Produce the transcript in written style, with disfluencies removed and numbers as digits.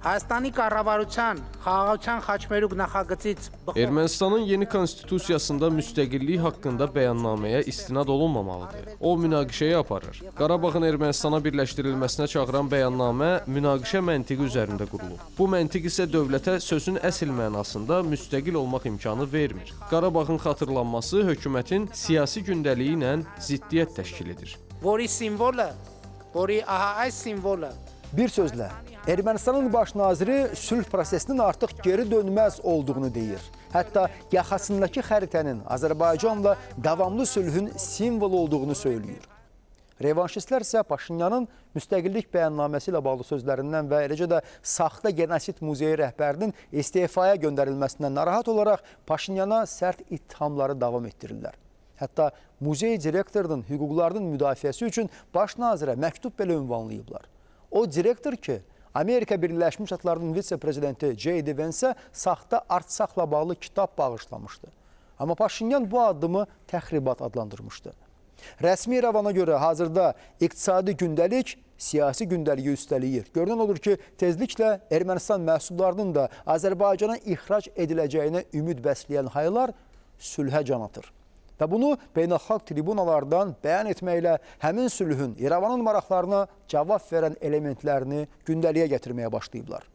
Հայաստանի կառավարության խաղաղության խաչմերուկ նախագծից բխող Ermənistanın yeni konstitusiyasında müstəqillik haqqında bəyannaməyə istinad olunmamalıdır. O münaqişəyə aparır. Qarabağın Ermənistana birləşdirilməsinə çağıran bəyannamə münaqişə məntiqi üzərində qurulub. Bu məntiq isə dövlətə sözün əsl mənasında müstəqil olmaq imkanı vermir. Qarabağın xatırlanması hökumətin siyasi gündəliyi ilə ziddiyyət təşkil edir. Որի սիմվոլը, որի ահա այս սիմվոլը Bir sözlə, Ermənistanın baş naziri sülh prosesinin artıq geri dönməz olduğunu deyir. Hətta yaxasındakı xəritənin Azərbaycanla davamlı sülhün simvolu olduğunu söyləyir. Revanşistlər isə Paşinyanın müstəqillik bəyannaməsi ilə bağlı sözlərindən və eləcə də saxta genosid muzeyi rəhbərinin istefaya göndərilməsindən narahat olaraq Paşinyana sərt ittihamları davam etdirirlər. Hətta muzey direktorunun hüquqlarının müdafiəsi üçün baş nazirə məktub belə ünvanlayıblar. O direktor ki, Amerika Birləşmiş Ştatlarının vitse-prezidenti J.D. Vance saxta Artsaxla bağlı kitab bağışlamışdı. Amma Paşinyan bu addımı təxribat adlandırmışdı. Rəsmi İrəvana görə hazırda iqtisadi gündəlik siyasi gündəliyi üstələyir. Görünən odur ki, tezliklə Ermənistan məhsullarının da Azərbaycana ixrac ediləcəyinə ümid bəsləyən haylar sülhə can atır. Və bunu beynəlxalq tribunalardan bəyan etməklə həmin sülhün İrəvanın maraqlarına cavab verən elementlərini gündəliyə gətirməyə başlayıblar.